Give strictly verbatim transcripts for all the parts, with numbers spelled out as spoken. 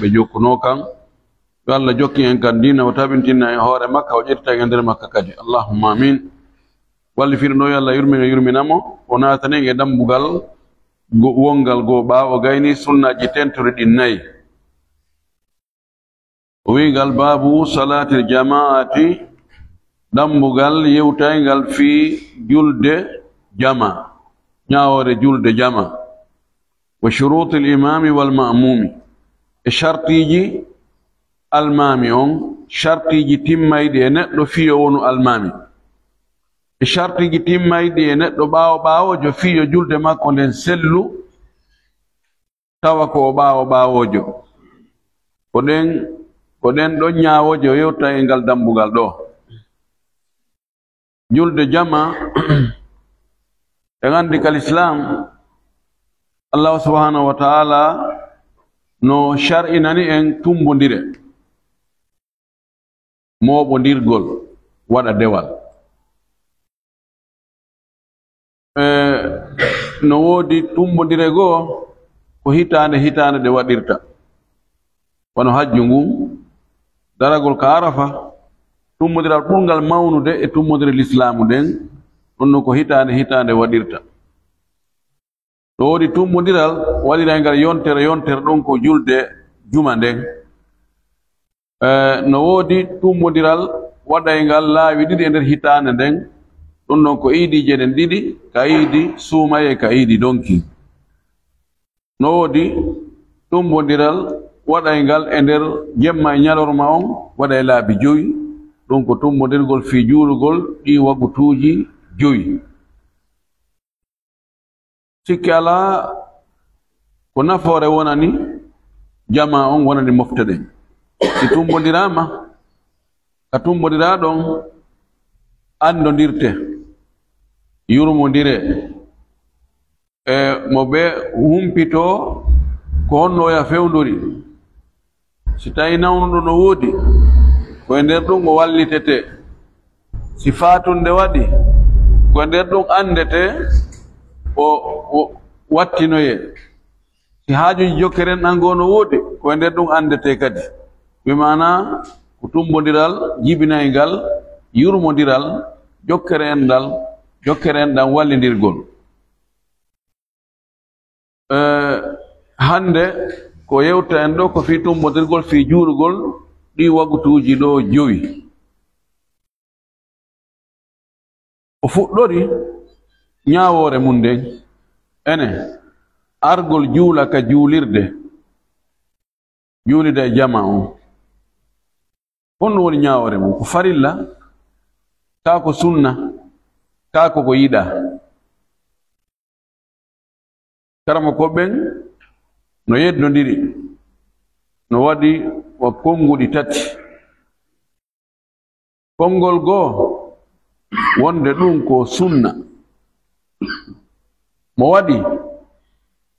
ɓe jokkunoo kan. Yo Allah jokkin en kan diina, o tabintina en hoore makka, o ƴettita en e nder makka kadi. Allahumma amin. Wallifirɗo ɗo, yo Allah yurmin, yurmina mo, o naatanen e dambugal go-, wongal goo ɓaawo gayni sunnaaji tentori ɗin nayi. O wi'i ngal baabu salaatil jamaa'ati, dambugal yewtayngal fii julde jama, ñaawoore julde jama. Wa shuruutil imaami wal ma'muumi, e shartiiji almaami on, shartiiji timmayɗi e neɗɗo fii yo wonu almaami. E shartiiji timmayɗi e neɗɗo ɓaawo ɓaawoojo fii yo julde makko nden sellu, tawa ko o ɓaawo ɓaawoojo. Ko ɗen, ko ɗen ɗon ñaawooje o yewta e ngal dambugal ɗoo. Julde jama, en anndi ka Lislaam, Allahu subhaanahu wa ta'ala no shar'inani en tumbondire, mooɓondirgol, waɗa dewal. E, no woodi tumbondire goo, ko hitaande hitaande ɗe waɗirta. Wano hajju ngun, daragol ka Arafa, tumbondiral ɓurngal mawnude e tumbondire Lislaamu nden, ɗun non ko hitaande hitaande waɗirta. No woodi tumbondiral waɗirayngal yontere yontere, ɗun ko julde juma nden. E, no woodi tumbondiral waɗayngal laawi ɗiɗi e nder hitaande nden, ɗun non ko iidiije ɗen ɗiɗi, ka iidi suumayee, ka iidi donki. No woodi tumbondiral waɗayngal e nder jemma e ñalorma on, waɗay laabi jowi, ɗun ko tumbondirgol fii juulugol ɗii wagutuuji jowi. Sikke alaa, ko nafoore wonani jamaa on, wonani mofte ɗen. Si tumbondiraama, ka tumbondiraa ɗon anndondirte, yurmondiree, e mo ɓe humpitoo ko honno oya fewndori. Si tawii nawnuɗo no woodi, ko e nder ɗun o wallitetee. Si faatunde waɗi, ko e nder ɗun anndetee o, o wattinoyee. Si haajuuji jokkere enɗan goo no woodi, ko e nder ɗun anndetee kadi. Bi maanaa ko tumbondiral jibinayngal, yurmondiral, jokkere enɗal, jokkere enɗan wallindirgol. Eh, hannde ko yewta en ɗoo ko fii tumbondirgol, fii juulugol ɗii wagutuuji ɗoo jowi. O fuɗɗori ñaawoore mun nden, ene, argol juula ka juulirde, juulida e jamaa on. Honno woni ñaawoore mun? Ko farilla, kaa ko sunna, kaa ko ko yiɗaa? Karamokooɓe ɓen no yeddondiri, no waɗi wa konnguɗi tati. Konngol goo, wonde ɗun ko sunna. Mo waɗi,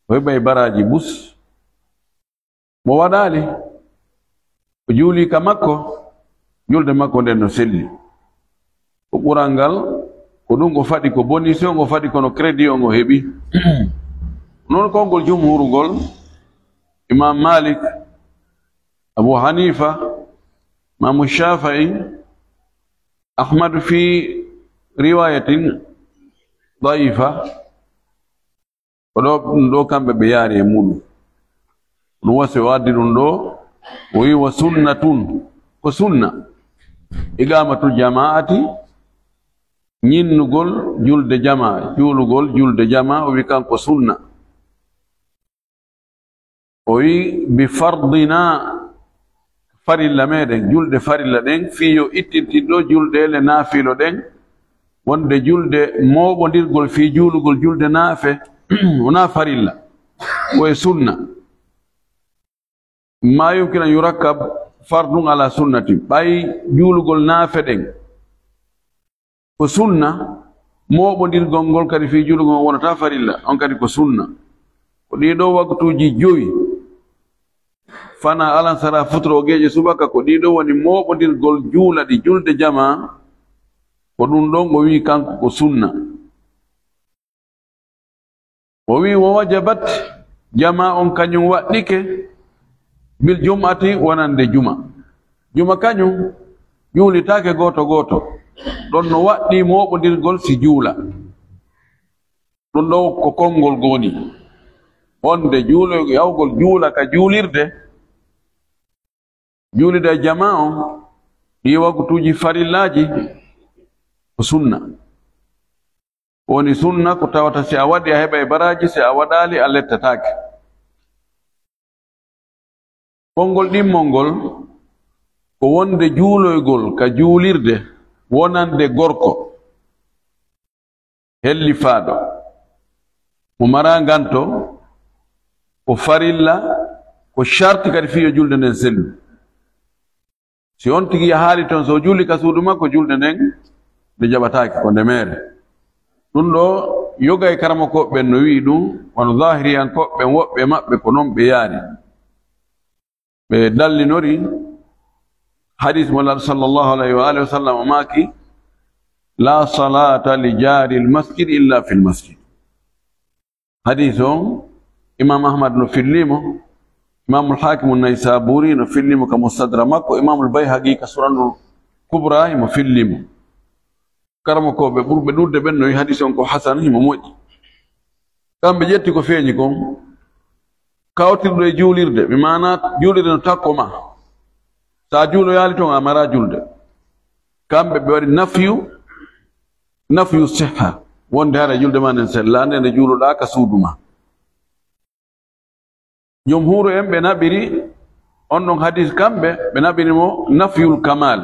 o heɓay baraaji bus. Mo waɗaali, o juulii ka makko, julde makko nden no selli. Ko ɓural ngal, ko ɗun o faɗi, ko bonus on o faɗi, kono crédit on o heɓi. Non konngol jumhuuru ngol, Imaam Maalik, Abu Haniifa, Imaamu Shaafi'i, Ahmadu fii riwaayatin da'ifa, ko ɗoo, ɗun ɗoo kamɓe ɓe yaari e muuɗun. Ɗun wasi o addi ɗun ɗoo, o wi'i, "Wa sunnatun," ko sunna. "Iqaamatul jamaa'ati," ñinnugol julde jamaa, juulugol julde jamaa, o wi'i kanko sunna. O wi'i, "Bi fardina," farilla meɗen, julde farilla ɗen, fii yo ittintin ɗoo juldeele naafilo ɗen, wonde julde mooɓondirgol fii juulugol julde naafe, wonaa farilla, ko e sunna. "Ma yumkin an yurakkab fardun ala sunnati," ɓay juulugol naafe ɗen ko sunna, mooɓondirgol ngol kadi fii juulugol ngol wonata farilla, on kadi ko sunna. Ko ɗii ɗoo waktuuji jowi, fanaa alansara, futuro, geeƴe, subaka, ko ɗii ɗoo woni mooɓondirgol juula ɗi, julde jamaa, ko ɗun ɗon o wi'i kanko ko sunna. O wi'i, "Wa wajabat," jamaa on kañun waɗɗike, Bil jum'ati, wonande juma. Juma kañum juulitaake gooto gooto. Ɗon no waɗɗii mooɓondirgol si juula. Ɗum ɗo ko konngol goni. Wonde juulo-, yahugol juula ka juulirde, juulida e jamaa on, ɗii waktuuji farillaaji ko sunna. Woni sunna ko tawata si a waɗi a heɓay baraaji, si a waɗaali a lettataake. Konngol ɗimmol ngol ko wonde juuloygol ka juulirde wonande gorko hellifaaɗo, mo maraa nganto, ko farilla, ko sharti kadi fii yo julde nden sellu. Si on tigi yahaali ton, so o juuli ka suudu makko, julde nden nde jaɓataake, ko nde meere. Ɗum ɗo, yoga e karamokooɓe ɓen no wi'i ɗum, wano zaahiriyankooɓe ɓen, woɓɓe maɓɓe ko non ɓe yaari. Ɓe dallinori hadis mo Laaɗo sallallahu alayhi wa alihi wa sallam o maaki, "La salata li jaaril masjid illa fil masjid." Hadis on, Imam Ahmad no fillimo, Imamul Hakimu Naysaburi no fillimo ka Mustadrak makko, Imamul Bayhaqi ka Sunanul Kubra himo fillimo. Karamokooɓe ɓurɓe ɗuuɗde ɓen no wi'i hadis on ko hasan, himo moƴƴi. Kamɓe ƴetti ko feeñi kon, kawtirɗo e juulirde, mi maanaa juulirde no takko ma. Sa juuloyaali ton, a mara julde. Kamɓe ɓe waɗi nafyu, nafyu sihha. Wonde hara julde ma nden sellaande nde juuloɗaa ka suudu ma. Jumhuuru en ɓe naɓiri on ɗon hadis, kamɓe ɓe naɓiri mo nafyul kamal,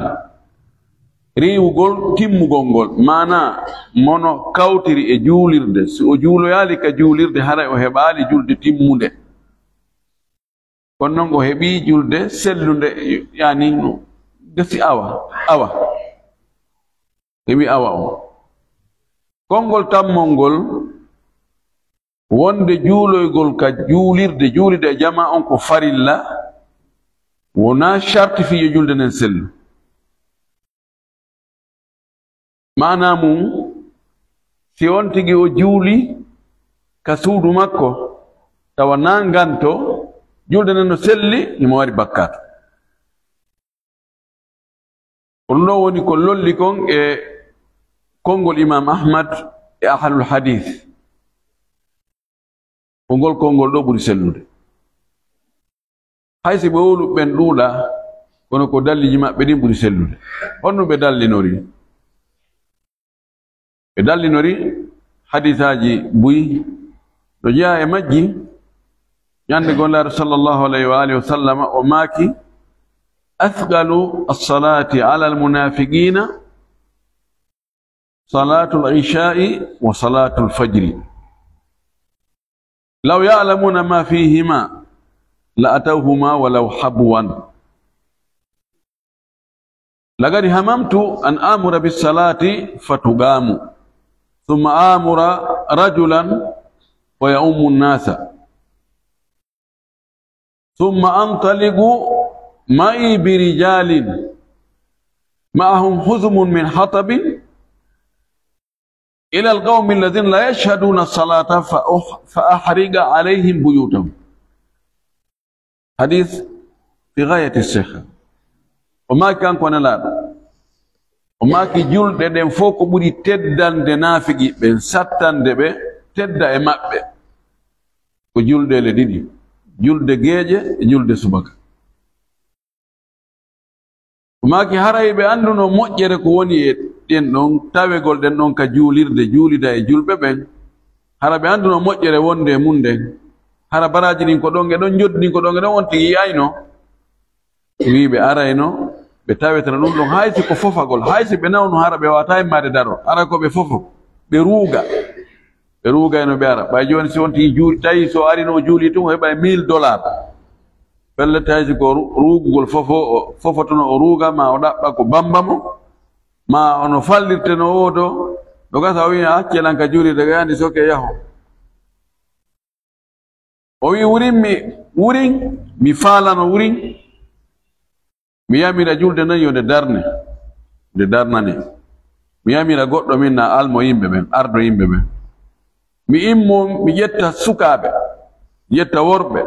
riiwugol timmugol ngol, maanaa mono kawtiri e juulirde, si o juuloyaali ka juulirde, haray o heɓaali julde timmunde. Kono non o heɓii julde sellunde, yaani no gasi awa, awa. Heɓi awa on. Konngol tammol ngol, wonde juuloygol ka juulirde, juulirde e jamaa on ko farilla, wonaa sharti fii yo julde nden sellu. Maanaa mun, si on tigi o juuli ka suudu makko, tawa naa nganto, julde nden no selli, himo mari bakkaatu. Ko ɗum ɗoo woni ko lolli kon e konngol Imam Ahmad e ahlul hadis. Ko ngol konngol ɗoo ɓuri sellude. Hay si ɓe wowluɓe ɓen ɗuuɗaa, kono ko daliiji maɓɓe ɗin ɓuri sellude. Honno ɓe dallinori? Ɓe dallinori hadisaaji buy no jeyaa e majji. Ñande goo Laaɗo sallallahu alayhi wa alihi wa sallama o maaki, "Athqalu as-salati ala al-munafiqina salatul isha'i wa salatul fajri. Law ya'lamuna ma fihima la atawhuma walaw habwan." لقد هممت أن آمر بالصلاة فتقام، ثم آمر رجلا ويؤم الناس، ثم أنطلق معي برجال معهم حزم من حطب إلى القوم الذين لا يشهدون الصلاة فأح-، فأحرق عليهم بيوتهم. Hadis fi ghayati sihha. O maaki kanko Nelaaɗo, o maaki julɗe ɗen fof ko ɓuri teddande naafiqi ɓen, sattande ɓe, tedda e maɓɓe, ko julɗeele ɗiɗi, julde geeƴe e julde subaka. O maaki, haray ɓe annduno moƴƴere ko woni e ɗen ɗon, tawegol ɗen ɗon ka juulirde, juulida e julɓe ɓen. Hara ɓe annduno moƴƴere wonde e mun nden. Hara baraaji ɗin ko ɗon e ɗon, njoɗɗi ɗin ko ɗon e ɗon, on tigi yi'ayno. Wi'i ɓe arayno, ɓe taweteno ɗum ɗon, hay si ko fofagol, hay si ɓe nawno, hara ɓe waawata immaade daro. Hara ko ɓe fofo, ɓe ruuga. Ɓe ruugayno ɓe ara. Ɓay jooni si on tigi juuli, tawi so o arino o juuli tun, o heɓay mille dollars. Pellet, hay si ko ru-, ruugugol fofo, o fofotono o ruuga, ma o ɗaɓɓa ko bamba mo, ma ono fallirte no wooto, no gasa o wi'a, "Accee lan ka juulirde, ga yandi soke yaho." O wi'i, "Wurin mi, wurin mi faalano wurin." Mi yamira julde nden yo nde darne, nde darnane. Mi yamira goɗɗo min na almo yimɓe ɓen, ardo yimɓe ɓen. Mi immo, mi ƴetta sukaaɓe, ƴetta worɓe,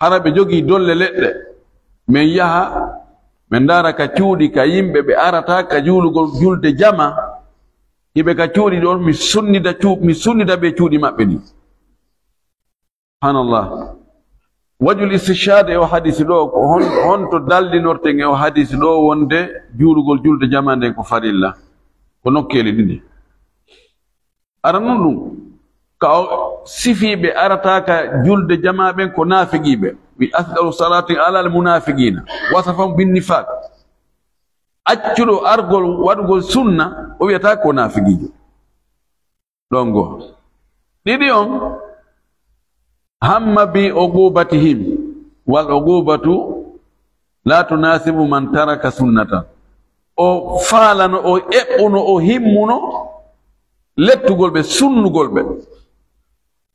hara ɓe jogii dolle leɗɗe, Min yaha, min ndaara ka cuuɗi, ka yimɓe ɓe arata ka juulugol, julde jama. Hiɓe ka cuuɗi ɗon, mi sunnida cuu-, mi sunnida ɓe cuuɗi maɓɓe ɗin. Subhanallah. Wajhul istishhad e o hadisi ɗo, ko hon-, honto dallinorten e o hadisi ɗo wonde juulugol julde jama nden ko farilla? Ko nokkeeli ɗiɗi. Aranun ɗum, ka o sifi ɓe arata ka julde jama ɓen ko naafiqiiɓe. Wi asqalu salati alal munafiqina, wasafahum bin nifaq. Accuɗo argol waɗugol sunna, o wiyata ko naafiqiijo. Ɗon go. Ɗiɗi on, hamma bi uqubatihim, wal uqubatu la tunasibu man taraka sunnatan. O faalano, o eɓɓuno, o himmuno lettugol ɓe, sunnugol ɓe.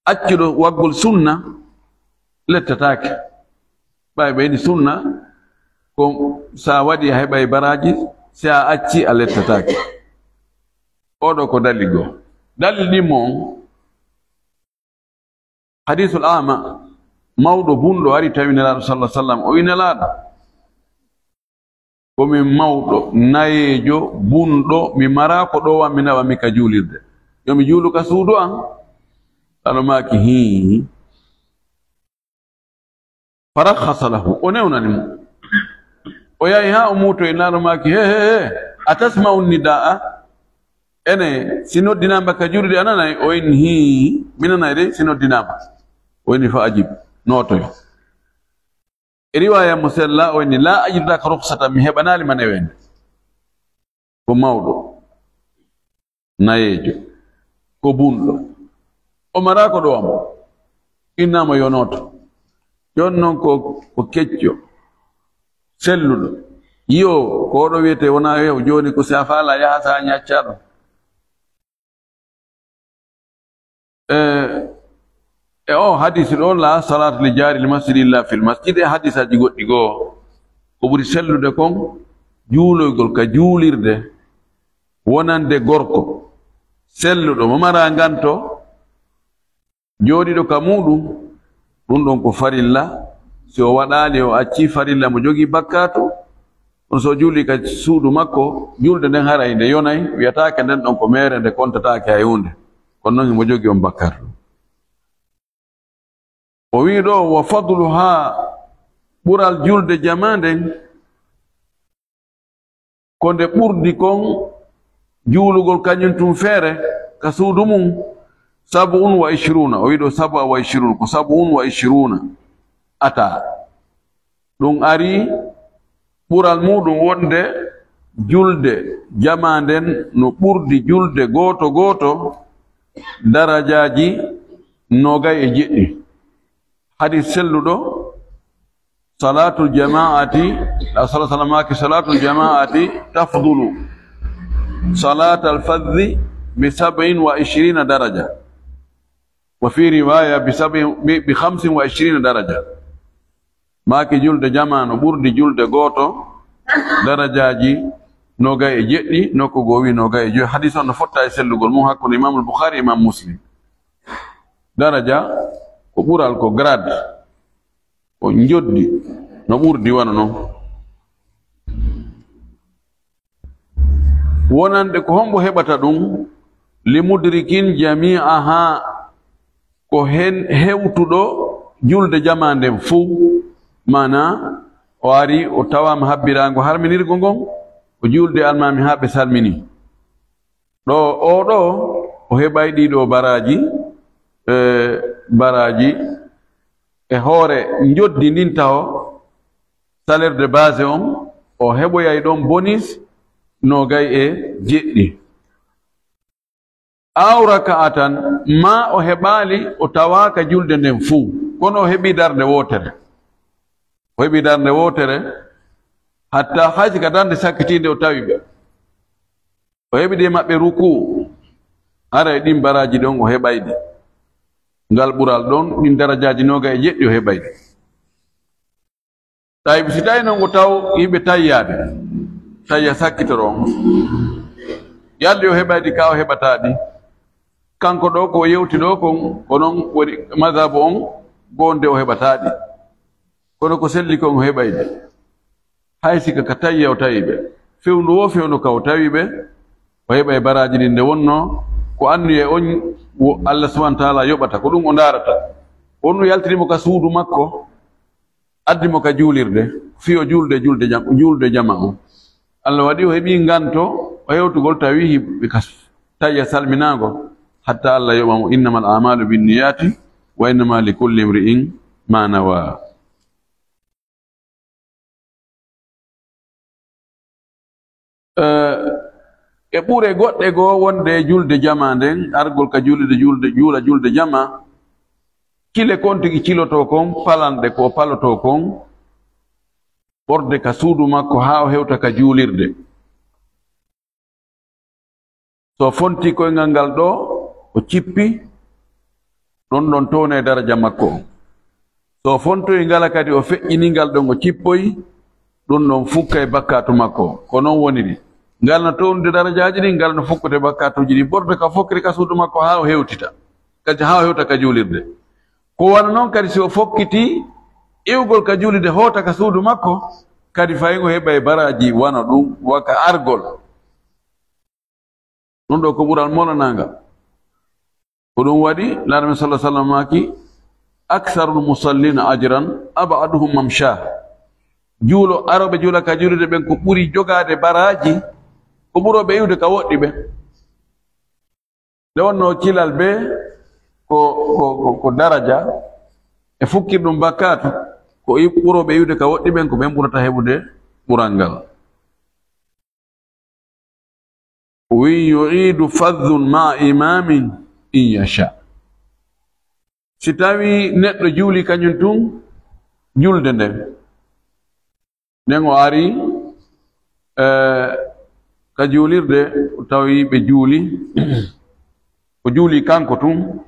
Accuɗo waggol sunna lettataake. Ɓay ɓe ni sunna, ko sa waɗi a heɓay baraji, si a acci a lettataake. Oɗo ko dalil go. Dalil ɗimmo on, hadisul ama, mawɗo bunɗo ari tawi Nelaaɗo sallallahu alaihi wasallam, o wi Nelaaɗo, ko min mawɗo, nayeejo, bunɗo, mi mara ko ɗo wammi nawa mi ka juulirde. Yo mi juulu ka suudu an? Nelaaɗo maaki, hii. Farakhasa lahu, o newnani mo. O yahi haa o muutoyi, Nelaaɗo maaki, he, he, he, atasma'u nidaa? Ene, si noddinaama ka juulirde a nanay? O inni, hii, mi nanay de, si noddinaama. O inni, fa ajib, nootoyo. E riwaaya mo sella, o inni, la ajidu laka rukhsatan, mi heɓanaali ma neweende. Ko mawɗo, nayeejo, ko bunɗo. O maraa ko ɗo am. Innaama yo nooto. Jooni non ko, ko kecco, selluɗo. Yo, ko oɗo wiyete wonaa yo, jooni ko si a faala yaha sa ñacca ɗo. E, e o hadisi ɗo, la salata li jaari li masjid illa fil masjid, e hadisaaji goɗɗi goo, ko ɓuri sellude kon, juuloygol ka juulirde wonande gorko selluɗo mo maraa nganto, jooɗiiɗo ka muuɗum, ɗum ɗon ko farilla. Si o waɗaali, o accii farilla, mo jogii bakkaatu. Ɗum so o juulii ka suudu makko, juulde nden haray nde yonay, wiyataake nden ɗon ko meere, nde kontataake hay huunde. Kono non himo jogii on bakkaatu. O wi'i ɗo, wa fadluha, ɓural julde jamaa nden, ko nde ɓurdi kon juulugol kañum tun feere ka suudu mum, sab'un wa ishruna, o wi'i ɗo sab'a wa ishruna, ko sab'un wa ishruna ata. Ɗum ari ɓural muuɗum wonde julde jamaa nden no ɓurdi julde gooto gooto darajaaji noogay e jeɗɗi. Hadis selluɗo, salatul jamaati, la sala salamaaki, salatul jamaati tafdulu salatal fadhi bi sab'in wa ishrina daraja. Wa fi riwaya bi sab'in, bi, bi khamsin wa ishrina daraja. Maaki julde jamaa no ɓurdi julde gooto darajaaji noogay e jeɗɗi, nokku goo wi noogay e joy. Hadis on no fotta e sellugol mum hakkunde Imamul Bukhari e Imam Muslim. Daraja ko ɓural, ko grade, ko njoddi no ɓurdi wano non. Wonande ko hombo heɓata ɗum? Li mudrikin jami'aha, ko hen hewtuɗo julde jamaa nden fuu. Maana o ari, o tawaama habbiraango harminirgo ngon, o juulde almaami haa ɓe salmini. Ɗo, oo ɗo, o heɓay ɗii ɗoo baraaji, e, baraaji e hoore njoddi ndin taho, salaire de base on, o heɓoyay ɗon bonus noogay e jeɗɗi. Aw raka'atan, maa o heɓaali, o tawaaka julde nden fuu, kono o heɓi darnde wootere. O heɓi darnde wootere, hatta hay si ka darnde sakkitiinde o tawi ɓe. O heɓi ɗi e maɓɓe rukuu, haray ɗin baraaji ɗon o heɓay ɗi. Ngal ɓural ɗon, ɗin darajaaji noogay e jeɗɗi o heɓay ɗi. Tawi si tawi non ko taw yimɓe tayyaade, tayya sakkitoro on. Yalli o heɓay ɗi ka o heɓataa ɗi. Kanko ɗo ko o yewti ɗo kon, ko non woni mazhabu on, gonde o heɓataa ɗi. Kono ko selli kon o heɓay ɗi. Hay si ka, ka tayya o tawi ɓe. Fewndu wo fewndu ka o tawi ɓe, o heɓa e baraaji ɗin. Nde wonno ko anniye on wo Allah subhanahu wa ta'ala yoɓata, ko ɗum o ndaarata. Wonno yaltini mo ka suudu makko, addi mo ka juulirde, fii o juulde, juulde jam-, juulde jama on. Allah waɗi o heɓi nganto, o hewtugol tawi hiɓe ka tayya salminaango, hatta Allah yoɓa mo, "Innamal a'malu binniyati, wa innama likulli imri'in ma nawa." Eh, e ɓure goɗɗe goo wonde e julde jama nden, argol ka julde, julde, juula julde jama, cile kon tigi cilotoo kon, palanɗe ko palotoo kon, ɓorde ka suudu makko haa o hewta ka juulirde. So o fonti koyngal ngal ɗoo, o cippi, ɗon ɗon towne daraja makko on. So o fontoyi ngala kadi, o feƴƴini ngal ɗon, o cippoyi, ɗum ɗon fukkay bakkaatu makko on. Ko non woniri. Ngal no townude darajaaji ɗin, ngal no fukkude bakkaatuuji ɗin. Ɓorde ka fokkiri ka suudu makko haa o hewtita. Kadi haa o hewta ka juulirde. Ko wano non kadi si o fokkiti iwgol ka juulirde hoota ka suudu makko, kadi fayin o heɓay baraaji wano ɗum, wa ka argol. Ɗum ɗoo ko ɓural molanaangal. Ko ɗum waɗi Laamɗo men sallallahu alaihi wasallam maaki, "Aktharul musallina ajran ab'aduhum mamsha." Juulo, arooɓe juula ka juulirde ɓen ko ɓuri jogaade baraaji, ko ɓurooɓe iwde ka woɗɗi ɓen. Nde wonno cilal ɓe ko, ko, ko, ko daraja e fukkirɗum bakkaatu, ko i-, ɓurooɓe iwde ka woɗɗi ɓen, ko ɓen ɓurata heɓude ɓural ngal. O wi'i, "Yu'idu fadhun ma'a imamin in yasha." Si tawi neɗɗo juuli kañum tun julde nden, nden o ari, eh, ka juulirde, o tawi ɓe juuli, o juuli kanko tun,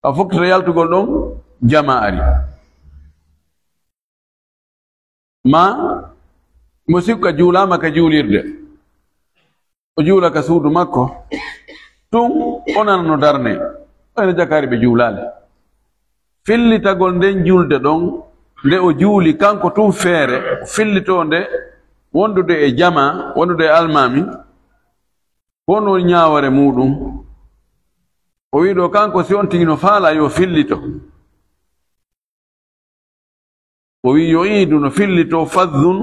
ka fokkita yaltugol ɗon, jama ari. Ma mo sikka juulaama ka juulirde, o juula ka suudu makko, tun o nana no darne, o ene jakaari ɓe juulaali. Fillitagol nden julde ɗon, nde o juuli kanko tun feere, o fillitoo nde wondude e jama, wondude e almaami, wonoo ñaawore muuɗum. O wi'i ɗoo kanko si on tigi no faala yo fillito. O wi'i, "Yu'idu, no fillitoo, fadhun,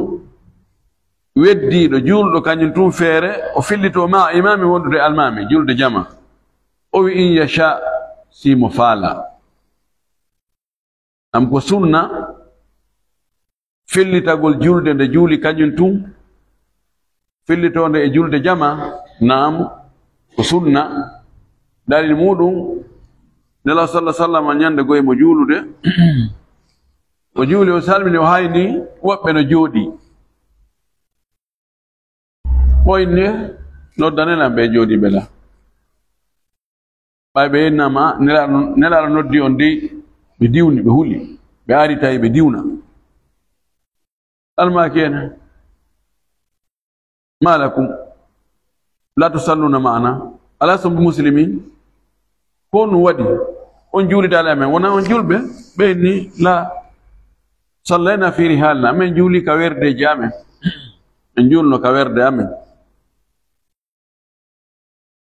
weddiiɗo, juulɗo, kañum tun feere, o fillitoo ma'a imaami wondude almaami, julde jama." O wi'i, "In yasha, si mo faala." Am ko sunna fillitagol julde nde juuli kañum tun, fillitoonde e julde jama, naam, ko sunna. Dalil muuɗum, Nelaaɗo sallallahu alaihi wasallam ñande goy mo juulude, o juuli, o salmini, o hayni, woɓɓe no jooɗii. O inni, "Noddanen am ɓe jooɗiiɓe ɗaa." Ɓay ɓe yennama, Nelaaɗo, Nelaaɗo noddi on dey, ɓe diwni, ɓe huli. Ɓe ari tawi ɓe diwna. Almaaki en, "Ma lakum la tusalluna ma'ana, alastum bi muslimin?" Ko honɗum waɗi on juulidaali amen? Wona on julɓe? Ɓe inni, "La, sallayna fi rihalina, amen juuli ka werdeeji amen." En juulno ka werde amen.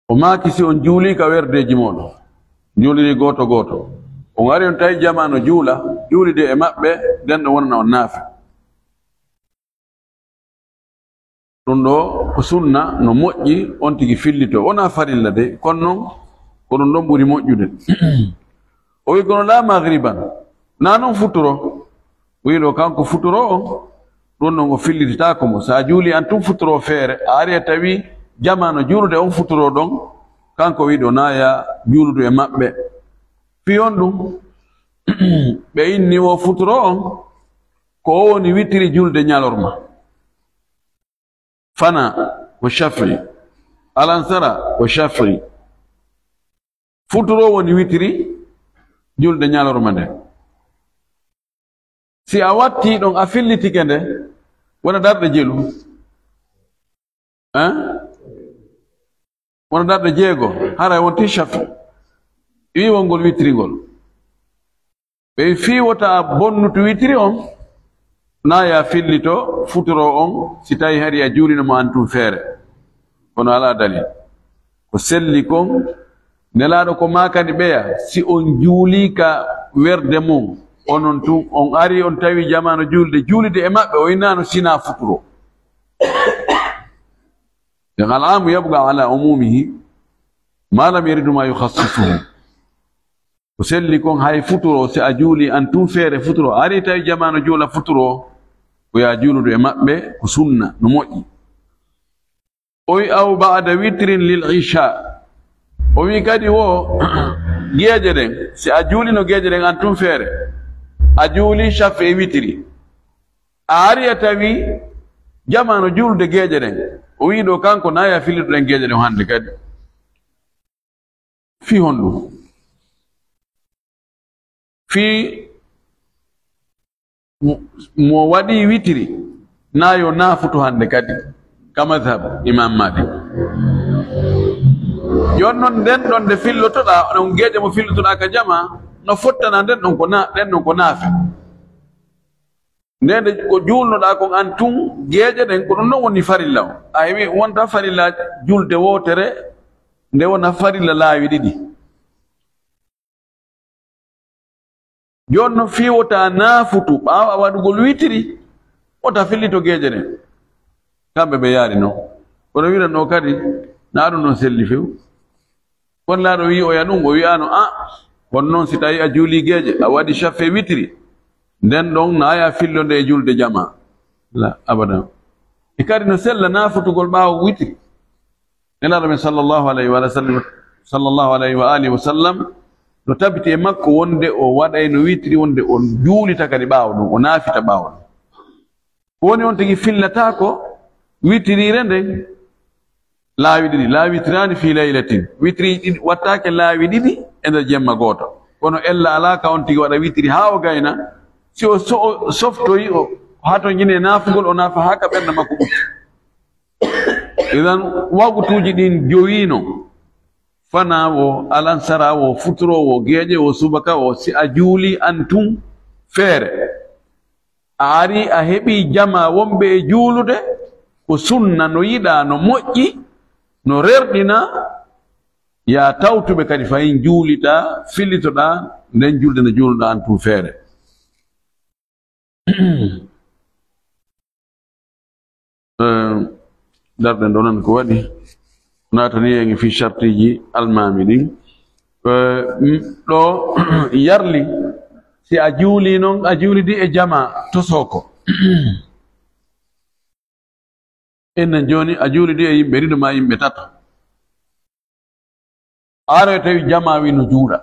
O maaki, "Si on juulii ka werdeeji mooɗon, juuliri gooto gooto, on ari on tawi jamaa no juula, juulidee e maɓɓe, nden ɗon wonana on naafi." Ɗum ɗoo ko sunna, no moƴƴi on tigi fillitoo. Wonaa farilla de, kono noon ko ɗum ɗon ɓuri moƴƴude. O wi'i, "Kono laa magriban, naa noon futuro." O wi'i ɗoo kanko futuro on, ɗum ɗon o fillititaako mo. So a juulii aan tun futuro feere, a ari a tawi jamaa no juulude on futuro ɗon, kanko wi'i ɗoo naa ya juuludu e maɓɓe. Fii honɗum? Ɓe inni wo futuro on, ko o woni witiri julde ñalorma. Fana ko shafi'i. Alansara ko shafi'i. Futuro woni witiri julde ñalorma nde. Si a wattii ɗon, a fillitike nde, wona darɗe jelu. Hein? Wona darɗe jeego, haray wonti shafi'i. Wi'i wongol witiri ngol. Ɓe fii wota bonnutu witiri on, Naa ya fillito futuro on, si tawi hari a juulino mo an tun feere. Kono alaa dalil. Ko selli kon, Nelaaɗo ko maakani ɓeya, si on juulii ka werde mum, onon tun, on ari on tawi jamaano juulde, juulide e maɓɓe, o innaano sinaa futuro. Nden al-amu yabqa ala umumihi, ma lam yaridu ma yukhassisuhu. Ko selli kon hay futuro, si a juulii an tun feere futuro, ari tawi jamaano juula futuro, ko ya juuludu e maɓɓe, ko sunna, no moƴƴi. O wi, "Aw ba'da witrin lil isha." O wi kadi wo geeƴe ɗen, si a juulino geeƴe ɗen an tun feere, a juuli shafe e witiri, a ari a tawi jamaano juulde geeƴe ɗen, o wi ɗo kanko naa ya fillito ɗen geeƴe ɗen hannde kadi. Fii honɗum? Fii mo, mo waɗi witiri, naa yo naafutu hannde kadi, ka madhab Imam Malik. Jooni non, nden ɗon nde fillotoɗaa, ɗon geeƴe mo fillotoɗaa ka jama, no fottana nden ɗon ko na-, ɗen ɗon ko naafe. Nden nde ko juulnoɗaa kon an tun, geeƴe ɗen, ko ɗum ɗon woni farilla o. A heɓi wonta farilla julde wootere, nde wona farilla laawi ɗiɗi. Jooni no fii wota naafutu ɓaawo a waɗugol witiri, wota fillito geeƴe ɗen. Kamɓe ɓe yaari non. Kono wiɗan ɗo kadi, na ɗum non selli few. Kono laaɗo wi'i oya ɗum, o wi'aano, "A, kono non si tawi a juuli geeƴe, a waɗi shafe witiri, nden ɗon na aya fillo nde e julde jama." La, abadan. E kadi no sella naafutugol ɓaawo witiri. Nelaaɗo men sallallahu alayhi wa sallam, sallallahu alayhi wa alihi wa sallam, no tabiti e makko wonde o waɗayno witiri, wonde o juulita kadi ɓaawo ɗum, o naafita ɓaawo ɗum. Ko woni on tigi fillataako witiriire nden laawi ɗiɗi, laa witraani fii laylatin. Witiri ɗiɗi wattaake laawi ɗiɗi e nder jemma gooto. Kono ella alaa ka on tigi waɗa witiri haa o gayna, si o so-, o softoyi, o hatonjini e naafugol, o naafa haa ka ɓernde makko ɓutti. Idan, waqtuuji ɗin jowiino, fanaa wo, alansara wo, futuro wo, geeƴe wo, subaka wo, si a juuli an tun feere, a ari a heɓi jama wonɓe e juulude, ko sunna, no yiɗaa, no moƴƴi, no rerɗina, ya tawtuɓe kadi fayin juulita, fillitoɗaa nden julde nde juuluɗaa an tun feere. Eh, darɗen ɗo nan ko waɗi, naatani en fii shartiiji almaami ɗin. Eh, m-, ɗo yarli, si a juuli non, a juulidi e jama tosooko. Ennen jooni, a juulidi e yimɓe ɗiɗo maa yimɓe tato. Aroy tawi jama wi no juula.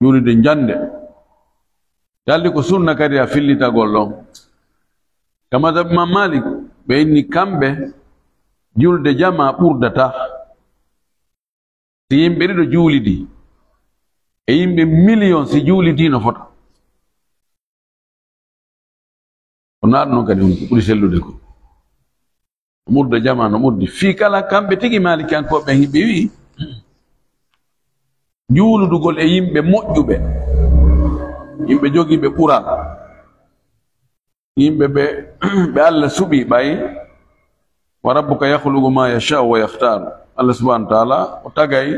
Juulde njande. Daldi ko sunna kadi a fillitagol ɗon. Ka mazhab Imam Malik, ɓe inni kamɓe julde jama ɓurdata. Si yimɓe ɗiɗo juulidi, e yimɓe miliyon si juulidi no fota. Ko naat non kadi on ko ɓuri sellude ko. Ɓurda jama no ɓurdi. Fii kala kamɓe tigi Maalikiyankooɓe hiɓe wi'i, juuludugol e yimɓe moƴƴuɓe, yimɓe jogiiɓe ɓural, yimɓe ɓe, ɓe Allah suɓi ɓay, "Wa rabbuka yakhluqu ma yasha'u wa yakhtar." Allah subhanahu wa ta'ala o tagay,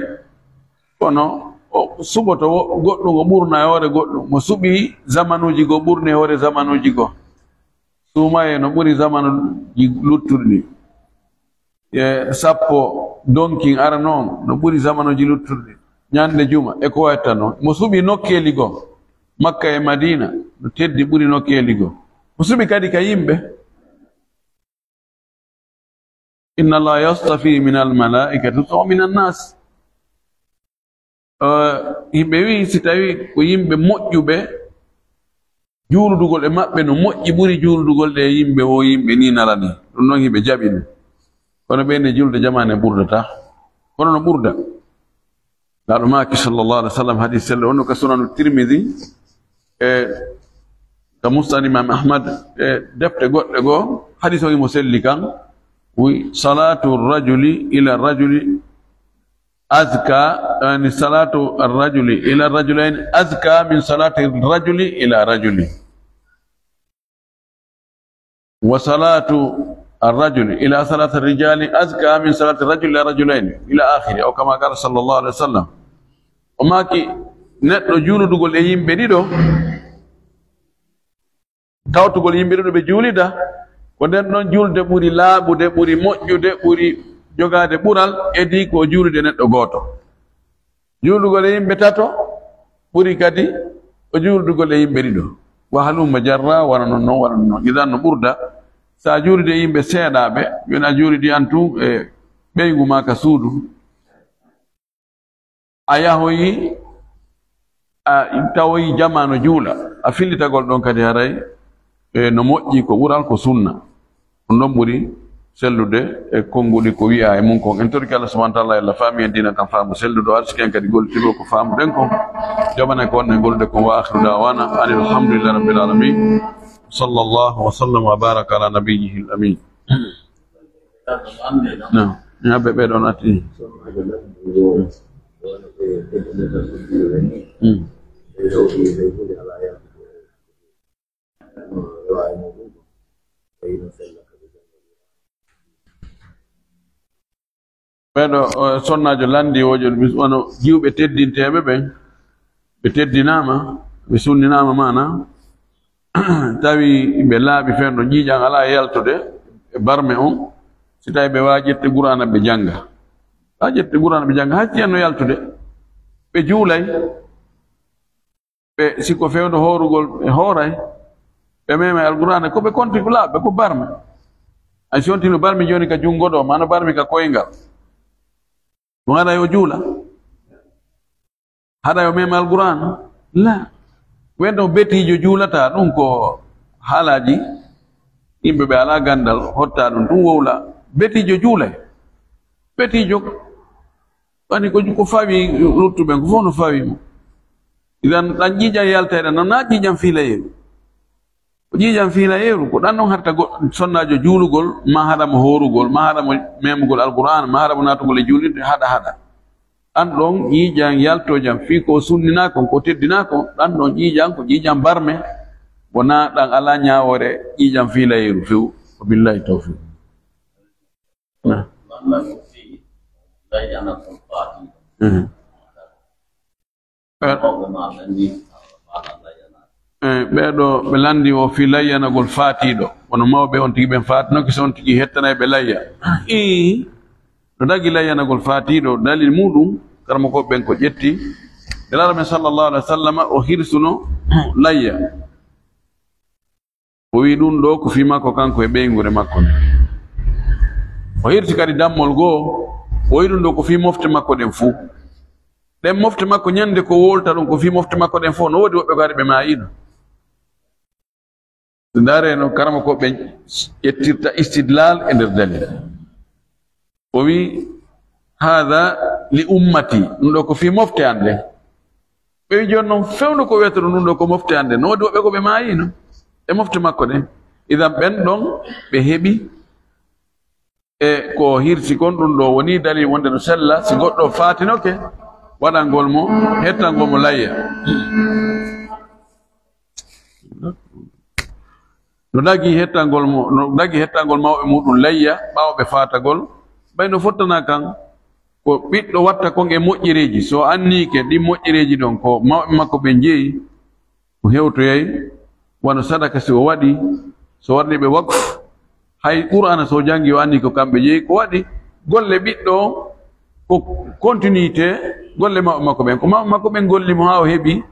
kono o suɓoto wo-, goɗɗum o ɓurna e hoore goɗɗum. Mo suɓi zamanuuji goo ɓurni e hoore zamanuuji goo. Suumaye no ɓuri zamanuuji luttuɗi. E sappo donkin ara non no ɓuri zamanuuji luttuɗi. Ñande juma e ko watta non. Mo suɓi nokkeeli goo, Makka e Madina, no teddi ɓuri nokkeeli goo. Mo suɓi kadi ka yimɓe. "Inna Allah yastafi min al-malaikati rusulan wa min an-nas." Eh, yimɓe wi'i, si tawi ko yimɓe moƴƴuɓe, juuludugol e maɓɓe no moƴƴi ɓuri juuludugol ɗe yimɓe wo yimɓe ni nalani. Ɗum noon yimɓe jaɓi ɗum. Kono ɓe ne julde jamaane ɓurdata. Kono no ɓurda. Laaɗo maaki sallallahu alaihi wa sallam, hadis sello on no ka Sunanu Tirmidhi, e ka Musnad Imam Ahmad, e defte goɗɗe goo, hadis on imo selli kan. Wi, "Salatu rajuli ila rajuli azka, yani, salatu ar-rajuli ila ar-rajulayni azka min salati ar-rajuli ila rajuli." وصلاة الرجل إلى صلاة الرجال أزكى من صلاة الرجل إلى رجلين، إلى آخره، أو كما قال صلى الله عليه وسلم. O maaki, neɗɗo juuludugol e yimɓe ɗiɗo, tawtugol yimɓe ɗiɗo ɓe juulida, ko nden ɗon juulde ɓuri laaɓude, ɓuri moƴƴude, ɓuri jogaade ɓural edii ko juulude neɗɗo gooto. Juulugol e yimɓe tato ɓuri kadi o juulugol e yimɓe ɗiɗo. Wa halumma jarra, wano non, non, wano non. Idan no ɓurda, so a juulide e yimɓe seeɗaaɓe, wona a juulidi an tun e ɓeyngu maa ka suudu. A yahoyi, a tawoyi jamaa no juula. A fillitagol ɗon kadi haray, e no moƴƴi, ko ɓural, ko sunna. Ɗum ɗon ɓuri sellude e konnguɗi ko wi'a e mum kon. En torike Allah subhanahu wa ta'ala, Allah faami en diina kan faamu selluɗo, arsiki en kadi gollitirgol ko faamuɗen kon. Jaɓana en ko wonɗen gollude kon. Wa akhiru da'wana anil hamdulillahi rabbil alamin. Sallallahu wa sallam wa baraka ala nabiyyihil amin. Naam. Ñaaɓe ɓe ɗon atti. Mm. Ɓeɗo, o, sonnaajo lanndi woojo, wano jiwɓe teddinteeɓe ɓen, ɓe teddinaama, ɓe sunninaama maana, tawi ɓe laaɓi fenndo, ƴiiƴan alaa e yaltude e barme on, si tawi ɓe waawi ƴette Qur'aana ɓe jannga. Haa ƴette Qur'aana ɓe jannga, haa si en no yaltude, ɓe juulay. Ɓe, si ko fewndo hoorugol, ɓe hooray. Ɓe meemay Alqur'aana, ko ɓe konti ko laaɓɓe, ko barme. Ay, si on tino barmi jooni ka junngo ɗo, maa no barmi ka koyngal. Ɗum haɗa yo juula? Haɗa yo meema Alqur'aana? La. Wonɗo betiijo juulataa, ɗum ko haalaaji yimɓe ɓe alaa ganndal, hotta ɗum, ɗum wowla. Betiijo juulay. Betiijo. Wani ko, ko fawi luttuɓen, ko fof no fawi mo. Idan, ɗan ƴiiƴan yaltayɗan, non na ƴiiƴan fiilayeeru. Ko ƴiiƴan fiilayeeru, ko ɗan ɗon haɗata go-, sonnaajo juulugol, ma haɗa mo hoorugol, ma haɗa mo memugol Alqur'aana, ma haɗa mo naatugol e juulirde, haɗa, haɗa. Ɗan ɗon ƴiiƴan yaltoojan fii ko sunninaa kon, ko teddinaa kon, ɗan ɗon ƴiiƴan ko ƴiiƴan barme, wonaa ɗan alaa ñaawoore ƴiiƴan fiilayeeru few. Wa billahi tawfiq. Na. Mhm. Eh, eh, ɓeeɗo ɓe lanndi o fii layyanagol faatiiɗo. Kono mawɓe on tigi ɓen faatinoke, si on tigi hettanay ɓe layya. Ii, no dagi layyanagol faatiiɗo, dalil muɗum, karamokooɓe ɓen ko ƴetti. Nelaaɗo men sallallahu alaihi wa sallama, o hirsuno layya. O wi'i ɗum ɗo ko fii makko kanko e ɓeynguure makko nden. O hirsi kadi dammol goo, o wi'i ɗum ɗo ko fii mofte makko ɗen fuu. Ɗen mofte makko ñande ko wowlata ɗum ko fii mofte makko ɗen fof, no woodi woɓɓe ko hari ɓe maayiino. Ndaaree no karamokooɓe ƴettirta istidlaal e nder dalil. O wi'i, "Haada li ummati," ɗum ɗo ko fii mofte an ɗen. Ɓe wi'i, "Jooni non, fewndo ko wiyata ɗum, ɗum ɗo ko mofte an ɗen." No woodi woɓɓe ko ɓe maayiino e mofte makko ɗen. Idan ɓen ɗon ɓe heɓi e ko hirsi kon, ɗum ɗo woni dalil wonde no sella, si goɗɗo faatinoke, waɗangol mo, hettangol mo layya. No dagi hettangol mo, no dagi hettangol mawɓe muɗum layya ɓaawo ɓe faatagol, ɓay no fottana kan ko ɓiɗɗo watta kon e moƴƴereeji. So anniike ɗin moƴƴereeji ɗon ko mawɓe makko ɓen jeyi, o hewtoyay, wano sadaka si o waɗi, so waɗani ɓe waqf, hay Qur'aana so janngi o anni ko kamɓe jeyi, ko waɗi golle ɓiɗɗo on, ko continuité golle mawɓe makko ɓen. Ko mawɓe makko ɓen golli mo haa o heɓi,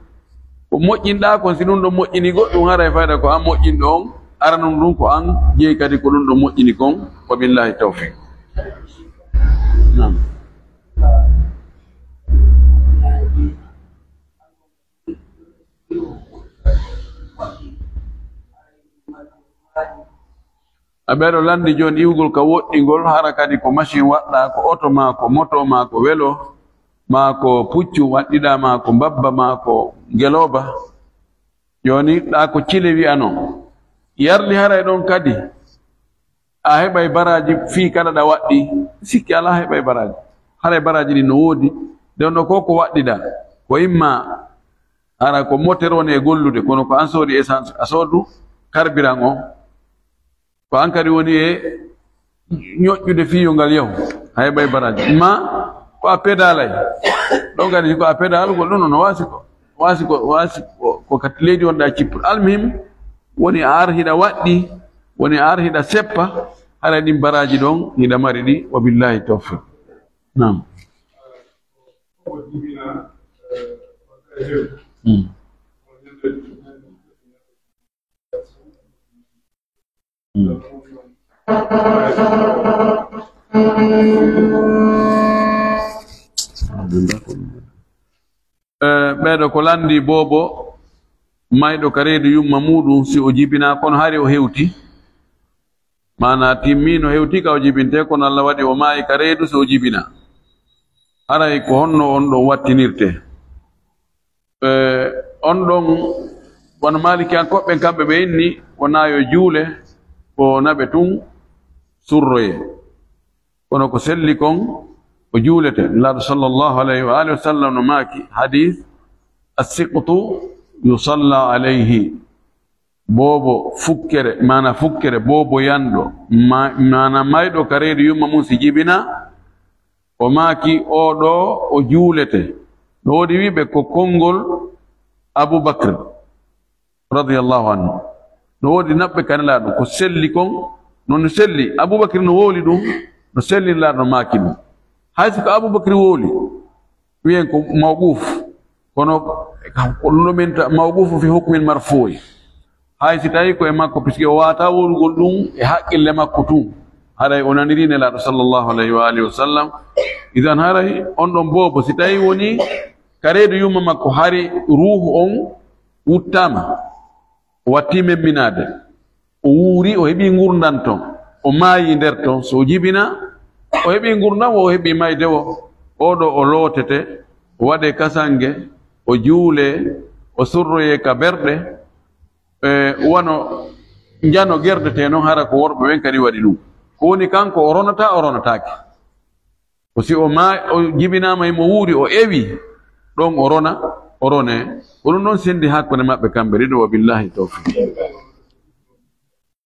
ko moƴƴinɗaa kon, si ɗum ɗon moƴƴini goɗɗum, haray fayda ko an moƴƴinɗo on, aranun ɗum ko an jeyi kadi ko ɗum ɗon moƴƴini kon. Wa billahi tawfiq. Naam. A ɓeɗo lanndi jooni iwgol ka woɗɗingol, hara kadi ko machine waɗɗaa, ko oto maa ko moto maa ko welo maa ko puccu waɗɗiɗaa maa ko mbabba maa ko ngelooba. Jooni ɗaa ko cile wi'anoo. Yarli haray ɗon kadi a heɓay baraaji fii kala ɗa waɗɗi, sikki alaa heɓay baraaji. Haray baraaji ɗin no woodi. Nden ɗo ko ko waɗɗiɗaa, ko imma hara ko moteur woni e gollude, kono ko an soodi essence, a soodu carburant on. Ko an kadi woni e ñoƴƴude fii yo ngal yahu, hay ɓay baraaji. Ma ko a pedalay. Ɗon kadi ko a pedalugol ɗum no waasi ko, waasi ko, waasi ko, ko ka leydi wonɗa cippude. Almuhim, woni a ar hiɗa waɗɗi, woni a ar hiɗa seppa, haray ɗin baraaji ɗon hiɗa mari ɗi, wa billahi tawfiq. Naam. Hmm. Hmm. Eh, ɓeeɗo ko lanndi boobo mayɗo ka reedu yumma muuɗum, si o jibinaa, kono hari o hewti. Maanaa timmi no hewti ka o jibintee, kono Allah waɗi o maayi ka reedu, si o jibinaa. Haray ko honno on ɗon wattinirtee? Eh, on ɗon, wano Maalikiyankooɓe ɓen, kamɓe ɓe inni, wonaa yo juule, ko naɓe tun surroyee. Kono ko selli kon, o juulete. Nulaaɗo sallallahu alayhi wa alihi wa sallam no maaki, hadis, "Assiqtu yusalla alayhi." Boobo fukkere, maana fukkere, boobo yanɗo, ma-, maana mayɗo ka reedu yumma mum si jibina, o maaki, "Oo ɗoo o juulete." No woodi wi'ɓe ko konngol Abu Bakr, radiyallahu anhu. No woodi naɓɓe ka Nelaaɗo, ko selli kon, non no selli. Abu Bakr no wowli ɗum, no selli Nelaaɗo no maaki ɗum. Hay si ko Abu Bakr wowli, wi'en ko mawquuf, kono ko luminta mawquufu fi hukmin marfuu'i. Hay si tawi ko e makko, puisque o waata wowlugol ɗum e haqqille makko tun, haray o naniri Nelaaɗo sallallahu alayhi wa alihi wa sallam. Idan haray on ɗon boobo, si tawi woni ka reedu yumma makko, hari ruuhu on wuttaama, o watti memminaade, o wuuri, o heɓi ngurndan ton, o maayi nder ton, so o jibina, o heɓi ngurndan wo, o heɓi mayde wo, oo ɗoo o lootete, o waɗe kasange, o juule, o surroye ka berɗe, e, wano njano gerdete non, hara ko worɓe ɓen kadi waɗi ɗum. Ko woni kanko o ronata, o ronataake. Ko si o ma-, o jibinaama e mo wuuri, o ewi, ɗon o rona, o rone. Ko ɗum ɗon sendi hakkunde maɓɓe kamɓe ɗiɗo, wa billahi tawfiq.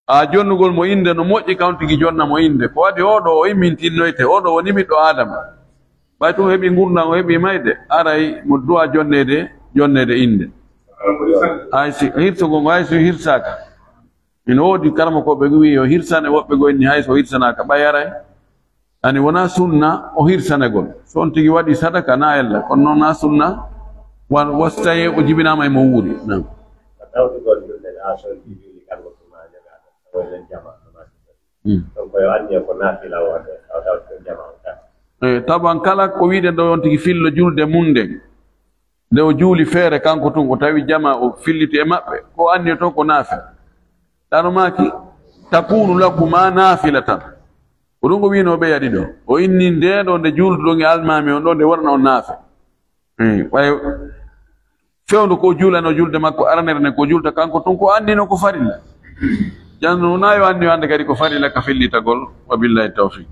A jonnugol mo innde no moƴƴi, kan tigi jonna mo innde. Ko waɗi oo ɗoo o immintinnoyte, oo ɗoo woni ɓiɗɗo Aadama. Ɓay tun o heɓi ngurndan, o heɓi mayde, aray mo du'a jonneede, jonneede innde. Hay si hirsugol ngo, hay si hirsaaka. Ina woodi karamokooɓe ɓe wi'i yo hirsane, woɓɓe goo inni hay so hirsanaaka ɓay aray. Ani wonaa sunna o hirsanagol. So on tigi waɗi sadaka na ella, kono noon na sunna, wa-, wa so tawii o jibinaama e mo wuuri. Naam. Ko tawtugol julde na so juuli kan ko tuma nyaga, ko len jama, no ma. Hmm. Donc, ko yo anniya ko naafila wonde, taw tawtugol jama on tan. Eh, taban kala ko wi'uɗen ɗoo on tigi fillo julde mum nden. Nde o juuli feere kanko tun, o tawi jama o filliti e maɓɓe, ko o anniya toon ko naafila. Ɗano maaki, "Takunu lakuma naafilatan." Ko ɗum ko wi'unoo ɓeya ɗiɗo. O inni ndee ɗoo nde juulduɗon e almaami on ɗoo, nde wonana on naafe. Eh, ɓay fewndo ko o juulanoo julde makko aranere nden, ko o juulta kanko tun, ko o annino ko farilla. Janno wonaa yo anniyo hannde kadi ko farilla ka fillitagol. Wa billahi tawfiq.